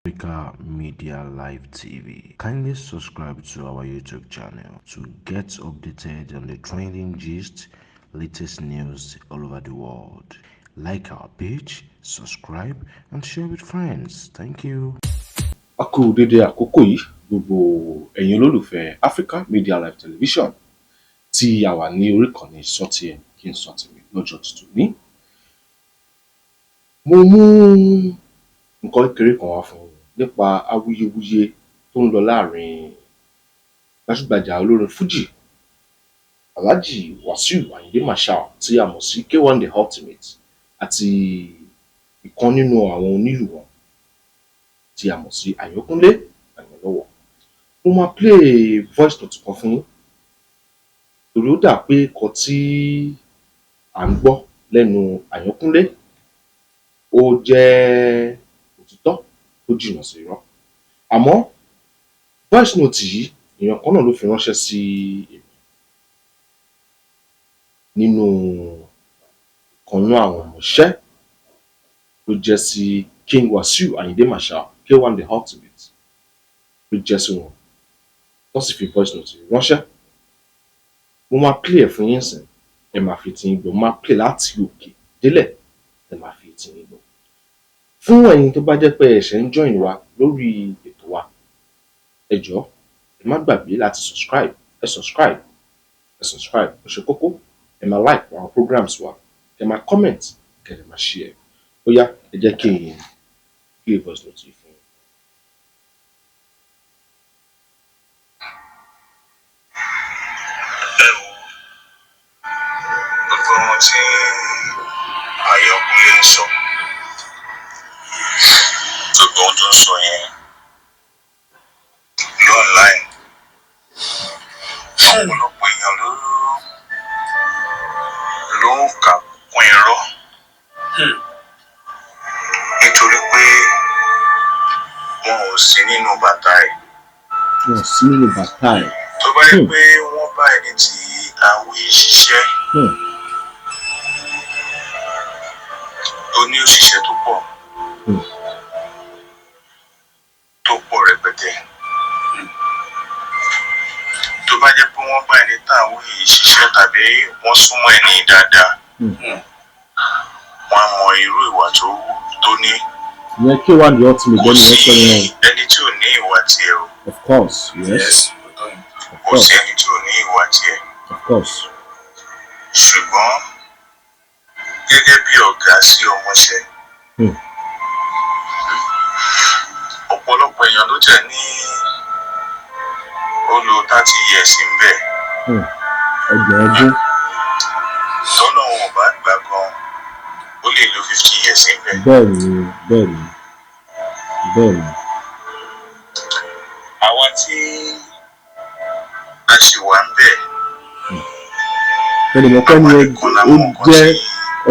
Africa Media Live TV. Kindly subscribe to our YouTube channel to get updated on the trending gist, latest news all over the world. Like our page, subscribe, and share with friends. Thank you. A kú dédé àkókò yìí, gbogbo ẹ̀yin olólùfẹ́ Africa Media Live Television tí a wà ní orí ìkànnì Sọ́tìẹ̀ kí n sọ tèmi lọ́jọ́ tuntun ní. Mo mú nǹkan kékeré kan wá fún yín nípa awuyewuye tó ń lọ láàrin gbajúgbajà olórin Fuji, Alhaji Wasiu Ayinde Marshal tí a mọ̀ sí K1 The Ultimate, àti ìkan nínú àwọn onílù wọn tí a mọ̀ sí Àyànkúnlé Àyànlọ́wọ́. Mo máa play voice note kan fún yín torí ó dà pé nǹkan tí à ń gbọ́ lẹ́nu Àyànkúnlé, ó jẹ́ òtítọ́ tó jìnnà sí irọ́. Àmọ́ voice note yìí, èèyàn kan náà ló fi ránṣẹ́ sí èmi nínú ìkan nínú àwọn ọmọọṣẹ́ ló jẹ́ sí King Wasiu Ayinde Marshal, K1 The Ultimate, ló jẹ́ sí wọn, wọ́n sì fi voice note yìí ránṣẹ́. Mo máa play ẹ̀ fún yín sìn, ẹ máa fi tiyín gbọ́. Mo máa play láti òkè délẹ̀, ẹ máa fi tiyín gbọ́. Fún ẹ̀yin tó bá jẹ́ pé ẹ ṣẹ̀ ń join wa lórí ètò wa, ẹ jọ̀ọ́, ẹ má gbàgbé láti subscribe. Ẹ subscribe, ẹ subscribe, ó ṣe kókó. Ẹ máa like àwọn programs wa, ẹ máa comment, kẹ́ ẹ máa share. Ó yá, ẹ jẹ́ kí n play voice note yìí fún yín. Ẹ wo gbogbo ohun tí Àyànkúnlé ń sọ, gbogbo ohun tó ń sọ yẹn l'online, ọ̀pọ̀lọpọ̀ èèyàn ló ń kà kún irọ́ nítorí pé wọn ò sí nínú bàtà ẹ̀. Wọn sí nínú bàtà ẹ̀. Tó bá yẹ pé wọ́n bá ẹni tí à ń wí ṣiṣẹ́, ó ní òṣìṣẹ́ tó pọ̀, tó pọ̀ rẹpẹtẹ. Tó bá jẹ́ pé wọ́n bá ẹni tá à ń wí yìí ṣiṣẹ́ tàbí wọ́n súnmọ́ ẹni dáadáa, wọ́n á mọ irú ìwà tó ní. Ìyẹn K1 The Ultimate Kò lẹ́nu sí yẹn sọ yẹn. ẹni tí ò ní ìwà tiẹ̀ o. Of course, yes, of Kò course. sí ẹni tí ò ní ìwà tiẹ̀. Of course. Ṣùgbọ́n gẹ́gẹ́ bí ọ̀gá sí ọmọṣẹ́, ọ̀pọ̀lọpọ̀ èèyàn ló tẹ̀ ní ó lo 30 years ń bẹ̀. 30 ọdún. Tọ́nà wọn ò bá gbà gan, ó lè lo 50 years ń bẹ̀. bẹ́ẹ̀ ni bẹ́ẹ̀ ni bẹ́ẹ̀ ni. Àwa tí a ṣì wà ń bẹ̀, Ẹnì mọ̀kọ́ ni àwa nìkan la ó mọ nǹkan jẹ́ tí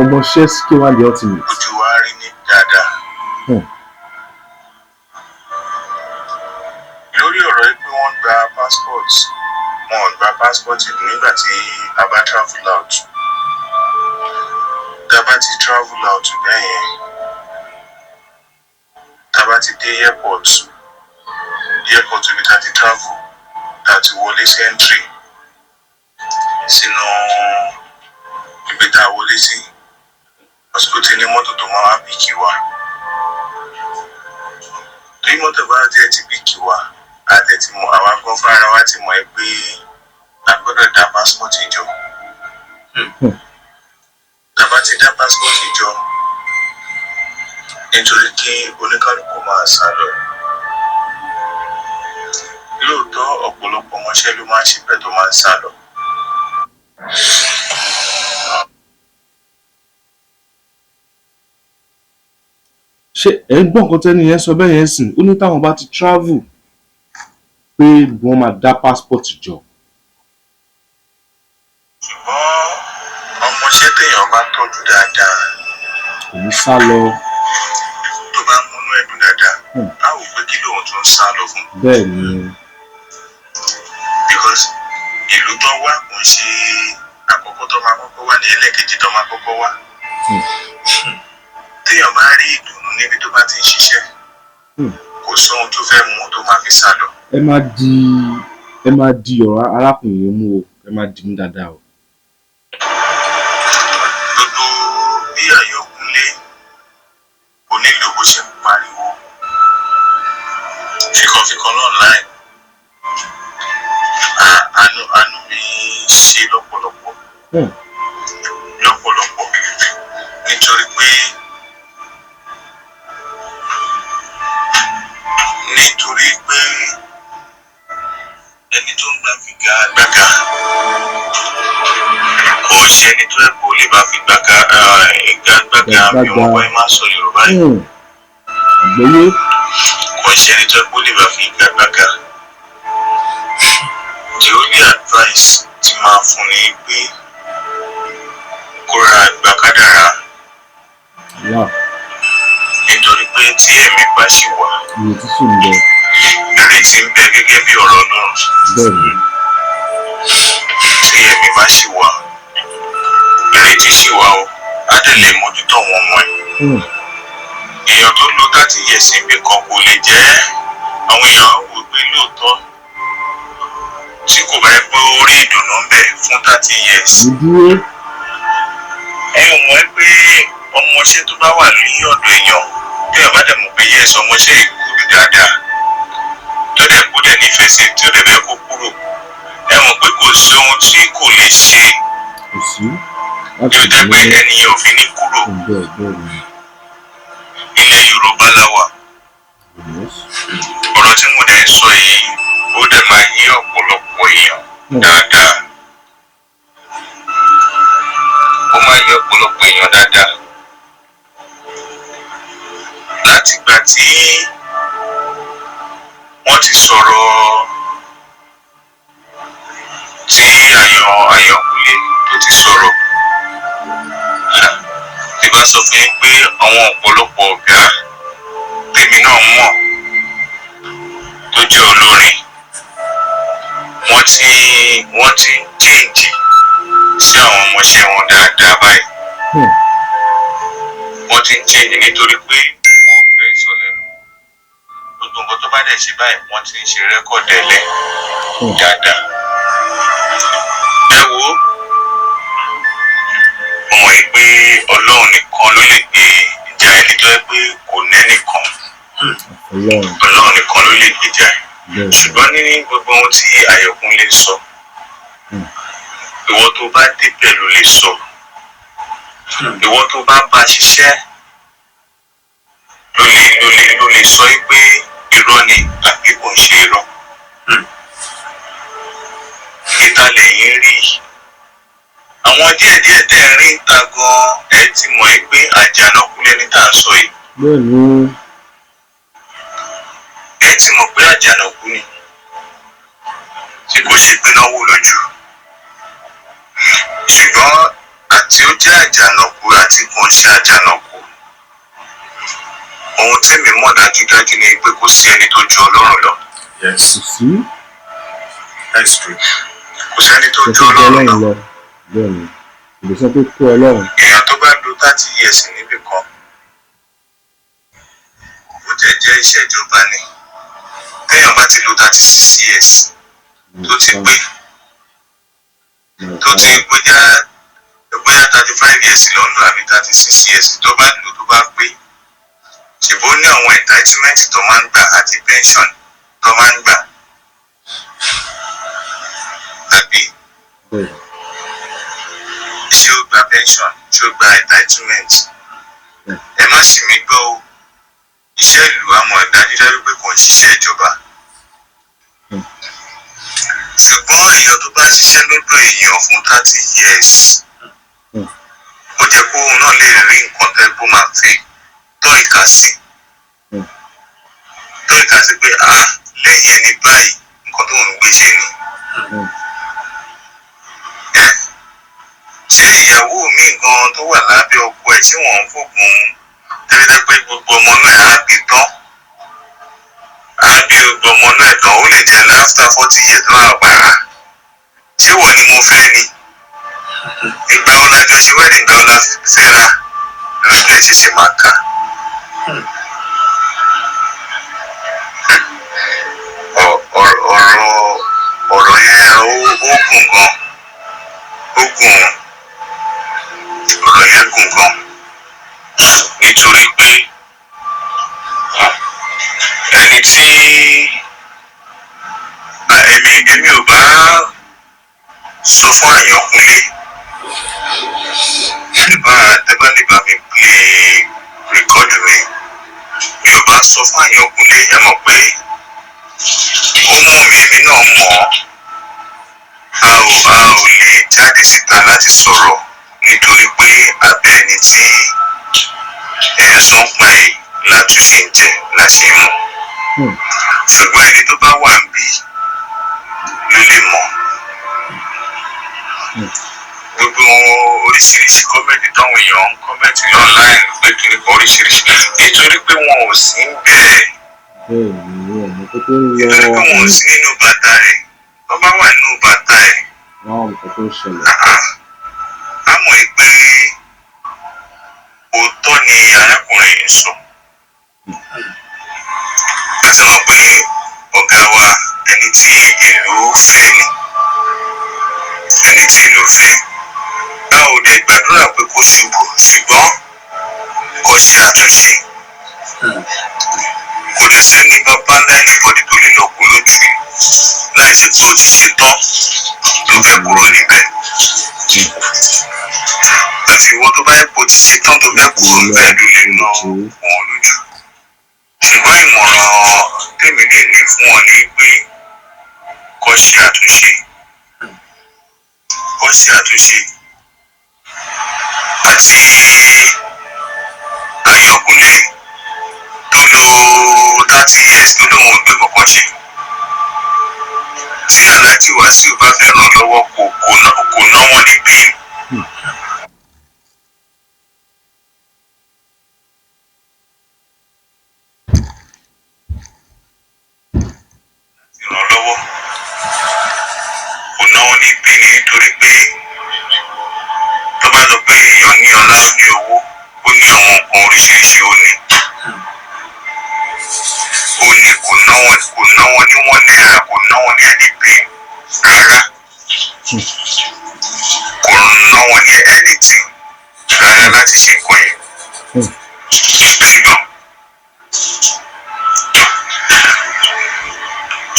ọmọọṣẹ́ sí K1 The Ultimate. ojú wa rí ní dáadáa. Lórí ọ̀rọ̀ yìí pé wọ́n gba passport, wọn ò gba passport nígbà tí a bá travel out. Tá a bá ti travel out bẹ́ẹ̀ yẹn, tá a bá ti dé airport, airport ibi tá a ti travel, tá a ti wọlé sí entry sínú ibi tá a wọlé sí, àsìkò tí ní mọ́tò tó máa wá pick wa, bí mọ́tò bá tiẹ̀ ti pick wa, a tẹ̀ ti mọ̀, àwa gan fúnra wa ti mọ̀ ẹ́ pé a gbọ́dọ̀ dá passport jọ. Tá a bá ti dá passport jọ, nítorí kí oníkálukú máa sá lọ. Lóòótọ́, ọ̀pọ̀lọpọ̀ ọmọọṣẹ́ ló máa ń ṣe bẹ́ẹ̀ tó máa ń sá lọ. Ṣé ẹ ń gbọ́ nǹkan tẹ́ni yẹn sọ bẹ́ẹ̀ yẹn sìn? Ó ní táwọn bá ti travel pé wọ́n máa dá passport jọ. Ṣùgbọ́n ọmọọṣẹ́ téèyàn bá tọ́jú dáadáa, Kò ní sá lọ. tó bá múnú ẹ̀dùn dáadáa, á wò pé kí lóun tún sá lọ fún. bẹ́ẹ̀ ni Because ìlú tó wá kò ń ṣe àkọ́kọ́ tó máa kọ́kọ́ wá ní ẹlẹ́ẹ̀kejì tó máa kọ́kọ́ wá. Téèyàn bá rí ìdùnnú níbi tó bá ti ń ṣiṣẹ́, kò sóhun tó fẹ́ mú tó máa fi sá lọ. Ẹ máa di, ẹ máa di ọ̀rọ̀ arákùnrin yìí mú o, ẹ máa dì mú dáadáa o. Gbogbo bí Àyànkúnlé onílù bó ṣe ń pariwo fíkanfíkan online, àánú mi ṣe lọ́pọ̀lọpọ̀ lọ́pọ̀lọpọ̀, nítorí pé ẹni tó ń gbà figagbága kò ṣe ẹni tó yẹ kó lè bá fi gbàgà gbàgbàgà bí wọn bá máa sọ Yorùbá yìí. Àgbọ́yé. Kò ṣe ẹni tó yẹ kó lè bá fi gbàgbàgà. The only advice tí máa fún ni pé kó ra gba kádàrá, wà nítorí pé tí ẹ̀mí bá ṣì wà, ìrètí sì ń bẹ. Ìrètí ń bẹ gẹ́gẹ́ bí ọ̀rọ̀ Ọlọ́run. Bẹ́ẹ̀ ni. Tí ẹ̀mí bá ṣì wà, ìrètí ṣì wà o, á dẹ̀ lè mójútó àwọn ọmọ ẹ̀. Èèyàn tó lo 30 years níbi kan kò lè jẹ́, àwọn èèyàn á wò pé lóòótọ́ tí kò bá yẹ pé ó rí ìdùnnú ń bẹ fún 30 years. Mo dúró. Ẹ ò mọ̀ pé ọmọọṣẹ́ tó bá wà ní ọ̀dọ̀ èèyàn, bí ẹ bá dẹ̀ mọ̀ pé yes, ọmọọṣẹ́ yìí kúrú dáadáa, tó dẹ̀ kó dẹ̀ nífẹ̀ẹ́ sí, tí ó dẹ̀ fẹ́ kó kúrò, ẹ mọ̀ pé kò sí ohun tí kò lè ṣe Kò sí tí ó láti jẹ́ pé dùn. ẹnìyẹn ò fi ní kúrò. Bẹ́ẹ̀, bẹ́ẹ̀ ni. Ilẹ̀ Yorùbá la wà. Ọ̀rọ̀ tí mo dẹ̀ ń sọ yìí, ó dẹ̀ máa yí ọ̀pọ̀lọpọ̀ èèyàn dáadáa, ó máa yí ọ̀pọ̀lọpọ̀ èèyàn dáadáa. Látìgbà tí wọ́n ti sọ̀rọ̀ tí Àyànkúnlé tó ti sọ̀rọ̀, tí bá sọ fún yín pé àwọn ọ̀pọ̀lọpọ̀ ọ̀gá tèmi náà mọ̀ tó jẹ́ olórin, wọ́n ti change sí àwọn ọmọọṣẹ́ wọn dáadáa báyìí. Wọ́n ti ń change nítorí pé wọn ò fẹ́ ìsọlẹ́nu. Gbogbo nǹkan tó bá dẹ̀ ṣe báyìí, wọ́n ti ń ṣe record ẹ̀ lẹ̀ dáadáa. Ẹ wo, mo mọ̀ yìí pé Ọlọ́run nìkan ló lè gbé ìjà ẹni tó yẹ pé kò nẹ́nìkan. Ọlọ́run. Ọlọ́run nìkan ló lè gbèjà ẹ̀. Bẹ́ẹ̀ ni. Ṣùgbọ́n ní gbogbo ohun tí Àyànkúnlé sọ, ìwọ tó bá débẹ̀ ló lè sọ, ìwọ tó bá bá ṣiṣẹ́ ló lè sọ pé irọ́ ni àbí kò ń ṣe irọ́. Ìta lẹ́yìn rí yìí, àwọn díẹ̀díẹ̀ tẹ́ ń rí ń ta gan-an, ẹ ti mọ̀ ẹ́ pé àjànàkú lẹni tá à ń sọ yìí. Bẹ́ẹ̀ ni. Ẹ ti mọ̀ pé àjànàkú ni, tí kò ṣe pé náwó lójú, ṣùgbọ́n àti ó jẹ́ àjànàkú àti kò ń ṣe àjànàkú, ohun tèmi mọ̀ dájúdájú ni pé kò sí ẹni tó ju Ọlọ́run lọ. Yes, Kò sí. that's true. Kò sẹ́ni tó Kò ju sí Ọlọ́run Ọlọ́run lọ. lọ. Bẹ́ẹ̀ ni, kò sọ pé kó Ọlọ́run. Èèyàn tó bá lo 30 years níbì kan, bó tẹ̀ jẹ́ iṣẹ́ ìjọba ni, téèyàn bá ti lo 36 years tó ti pé, tó ti bóyá 35 years ló ń lò àbí 36 years tó bá lò tó bá pé, ṣèbó ní àwọn entitlement tó máa ń gbà àti pension tó máa ń gbà, àbí? Bẹ́ẹ̀. Ṣé ó gba pension? Ṣé ó gba entitlement? Ẹ má ṣì mí gbọ́ o. Iṣẹ́ ìlú, àmọ́ dájúdájú pé kò ń ṣiṣẹ́ ìjọba, ṣùgbọ́n èèyàn tó bá ṣiṣẹ́ lọ́dọ̀ èèyàn fún 30 years, ó jẹ́ kó òun náà lè rí nǹkan tẹ́ kó máa fi tọ́ ìka sí, tọ́ ìka sí pé, ah, lẹ́yìn ẹni báyìí, nǹkan tó ń gbé ṣe ni. Ẹ ṣé ìyàwó mi gan tó wà lábẹ́ ọkọ ẹ̀, ṣé wọ́n ń fògùn tẹ́lẹ̀ pé gbogbo ọmọ náà á bí tán, á bí gbogbo ọmọ náà tán, ó lè jẹ́ after 40 years náà àpárá, ṣé wọ́n ni mo fẹ́ ni? Ìgbà wo la jọ ṣe wedding? Ìgbà wo la fẹ́ra? Lójú ẹ̀ ṣẹ̀ṣẹ̀ máa kà. sọ fún Àyànkúnlé, ẹ bá lè bá mi play record mi, mi ò bá sọ fún Àyànkúnlé. Ẹ mọ̀ pé ó mọ̀ mí, èmi náà mọ̀ ọ́. A ò lè jáde síta láti sọ̀rọ̀ nítorí pé abẹ́ ẹni tí ẹ̀ ń sọ pa ẹ̀ la tún ṣì ń jẹ, la ṣì ń mọ̀. Ṣùgbọ́n ẹni tó bá wà níbí ló lè mọ̀. Gbogbo oríṣiríṣi comment táwọn èèyàn ń comment online pé kìnnì kan oríṣiríṣi, nítorí pé wọn ò sí bẹ́ẹ̀. Bẹ́ẹ̀ ni, wọn ò mọ nǹkan tó ń lọ. Nítorí pé wọn ò sí nínú bàtà ẹ̀. Tó bá wà nínú bàtà ẹ̀, Wọn ò mọ nǹkan tó ń ṣẹlẹ̀. á mọ̀ ẹ́ pé òótọ́ ni arákùnrin yìí ń sọ. A ti mọ̀ pé ọ̀gá wa, ẹni tí ìlú fẹ́ ni, ẹni tí ìlú fẹ́. A ò dẹ̀ gbàdúrà pé kó ṣubú, ṣùgbọ́n kó ṣe àtúnṣe. Kò dẹ̀ sẹ́ni bàbá ńlá anybody tó lè lọ kú lójú láì ṣe pé ó ti ṣe tán tó fẹ́ kúrò níbẹ̀. Àfi ìwọ tó bá yẹ kó ti ṣe tán tó fẹ́ kúrò níbẹ̀ ló lè lọ wọn lójú. Ṣùgbọ́n ìmọ̀ràn tèmi lè ní fún wọn ni pé kó ṣe àtúnṣe, kó ṣe àtúnṣe. Àti Àyànkúnlé tó lo 30 years tó lóun ò gbé kankan ṣe, tí Alhaji Wasiu bá fẹ́ ràn lọ́wọ́, kò ná wọn ní pin. Ràn lọ́wọ́, kò ná wọn ní pin, nítorí pé tó bá sọ pé èèyàn ní ọlá, ó ní owó, ó ní àwọn nǹkan oríṣiríṣi, ó ní kò ná wọn ní ₦1, kò ná wọn ní anything rárá, kò ná wọn ní anything rárá láti ṣe nǹkan yẹn.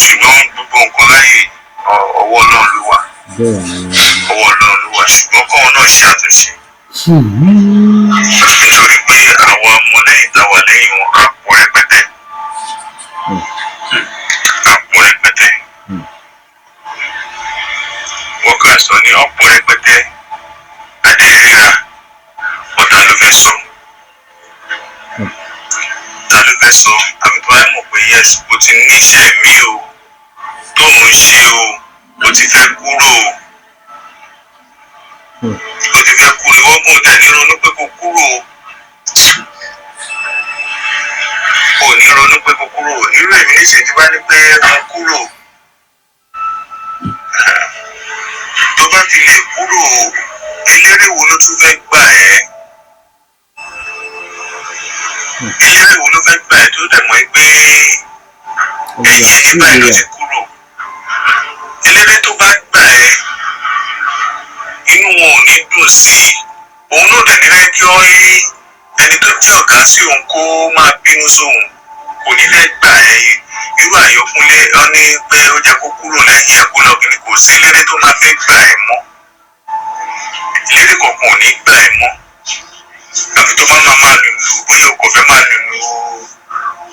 Ṣùgbọ́n gbogbo nǹkan láyè, ọwọ́ Ọlọ́run ló wà. bẹ́ẹ̀ ni Ọwọ́ Ọlọ́run ló wà, ṣùgbọ́n kọ́wọn náà ṣe àtúnṣe, nítorí pé àwọn ọmọlẹ́yìn tá a wà lẹ́yìn wọn á pọ̀ rẹpẹtẹ, á pọ̀ rẹpẹtẹ. Wọ́n kà sọ ní ọ̀pọ̀ rẹpẹtẹ adé ríra. Ọ̀tá ló fẹ́ sọ, ta ló fẹ́ sọ? Àbí tó bá mọ̀ pé yes, o ti níṣẹ́ mi o tó ń ṣe o, o ti fẹ́ kúrò o, o ti fẹ́ kúrò, ìwọ́n gùn tẹ̀ ní ronú pé kó kúrò o, kò ní ronú pé kó kúrò. Irú èmi níṣẹ́ tí bá ní pé mo kúrò, tó bá fi lè kúrò, eléré wo ló tún fẹ́ gbà ẹ́? Eléré wo ló fẹ́ gbà ẹ́ tó dẹ̀ mọ́ pé Ọmọ ẹ̀yìn ẹni Wàsíù báyìí ló rà. ti kúrò? Eléré tó bá gbà ẹ́, inú wọn ò ní dùn sí i. Òun náà dẹ̀ ní fẹ́ kí ọ́ rí ẹni tó jẹ́ ọ̀gá sí òun kó máa bínú sóun, kò ní fẹ́ gbà ẹ́. Irú Àyọkúnlé, ọ ní pé ó jẹ́ kó kúrò lẹ́yìn ẹ̀, kó lọ kí ni, kò sí eléré tó máa fẹ́ gbà ẹ́ mọ́. Eléré kankan ò ní gbà ẹ́ mọ́, àfi tó bá máa lùlù, bóyá o kò fẹ́ máa lùlù,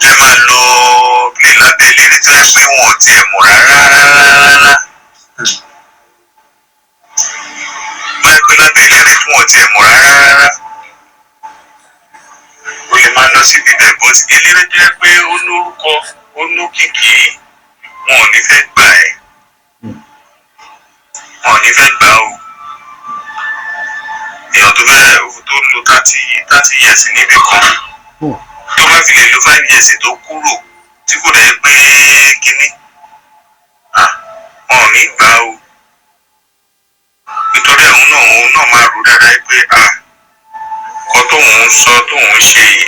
ẹ máa lọ play lábẹ́ eléré tó yẹ pé wọn ò tiẹ̀ mọ̀ rárá rárá rárá. Bóyá pé lábẹ́ eléré tí wọn ò tiẹ̀ mọ̀ rárá rárá, o lè máa lọ síbi bẹ̀, but eléré tó yẹ pé ó lórúkọ, ó lókìkí, wọn ò ní fẹ́ gbà ẹ́. Wọn ò ní fẹ́ gbà o. Èèyàn tó fẹ́ tó lo 30 years níbì kan, tó bá fi lè lo 5 years tó kúrò, tí kò dẹ̀ pé kínní, wọn ò ní gbà o, nítorí òun náà máa rò dáadáa pé kọ́ tóun ń sọ, tóun ń ṣe yìí,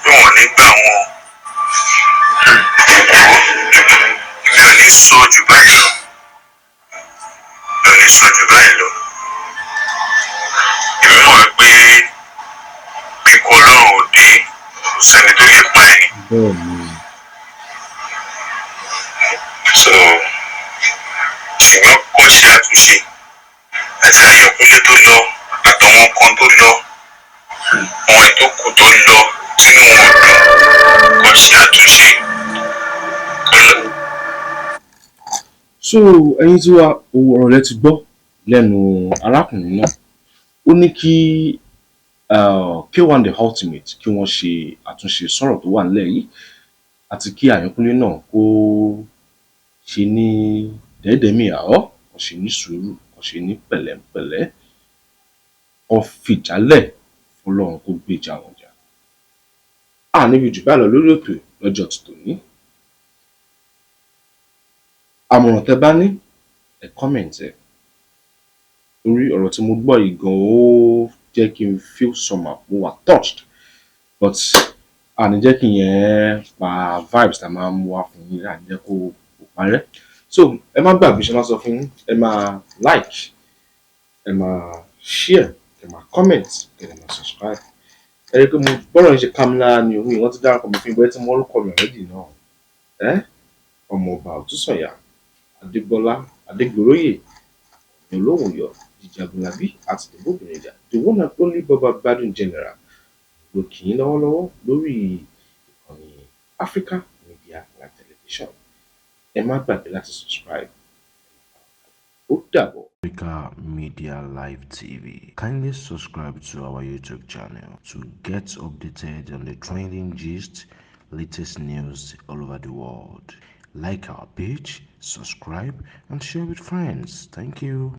pé wọn ò ní gbà wọn. Mi ò ní sọ jù báyìí lọ, mi ò ní sọ jù báyìí lọ. Èmi mọ̀ pé kíkọ́ Ọlọ́run ò dé, kò sẹ́ni tó lè pa ẹni. bẹ́ẹ̀ ni So ṣùgbọ́n kọ́ Kó ṣe àtúnṣe àti Àyànkúnlé tó lọ, àtàwọn kan tó lọ, àwọn tó kù tó lọ tínú wọn ò dùn, kó ṣe àtúnṣe kó lọ. So ẹ̀yin tí wa, owó ọ̀rọ̀ rẹ ti gbọ́ lẹ́nu arákùnrin náà. Ó ní kí K1 The Ultimate kí wọ́n ṣe àtúnṣe sọ̀rọ̀ tó wà nílẹ̀ yìí, àti kí Àyànkúnlé náà kó ṣe ní dẹ́ẹ̀dẹ́mì àọ́, kó ṣe ní sùúrù, kó ṣe ní pẹ̀lẹ́pẹ̀lẹ́, kó fìjálẹ̀ fọlọ́run kó gbèjà wọn jà. A níbi jù báyìí lọ lórí ètò lọ́jọ́ ti tòní. Àmọ̀ràn tẹ́ bá ní, ẹ comment ẹ̀, torí ọ̀rọ̀ tí mo gbọ́ yìí gan, ó jẹ́ kí n feel somehow, mo wà touched, but a ní jẹ́ kí yẹn pa vibes tá a máa ń mú wá fún yín, a ní jẹ́ kó parẹ́. So ẹ má gbàgbé ṣe máa sọ fún yín, ẹ máa like, ẹ máa share, ẹ máa comment, ẹ dẹ̀ máa subscribe. Ẹ rí i pé mo gbọ́dọ̀ ń ṣe ká mi lára ni òun ìwọ́n ti dárúkọ mi fún yín, bóyá tí mo orúkọ mi already náà ẹ, Ọmọọba Òtúsànyà Adébọlá Adégoróyè Olóhùnyọ Jíjagunlábí àti Ìdìbòbìnrin, the one and only Baba Gbadun General ló kì í lọ́wọ́lọ́wọ́ lórí ìkànnì Africa Media Live Television. Ẹ má gbàgbé láti subscribe. Ó dàbọ̀. Africa Media Live TV. Kindly subscribe to our YouTube channel to get updated on the trending gist, latest news all over the world. Like our page, subscribe, and share with friends. Thank you.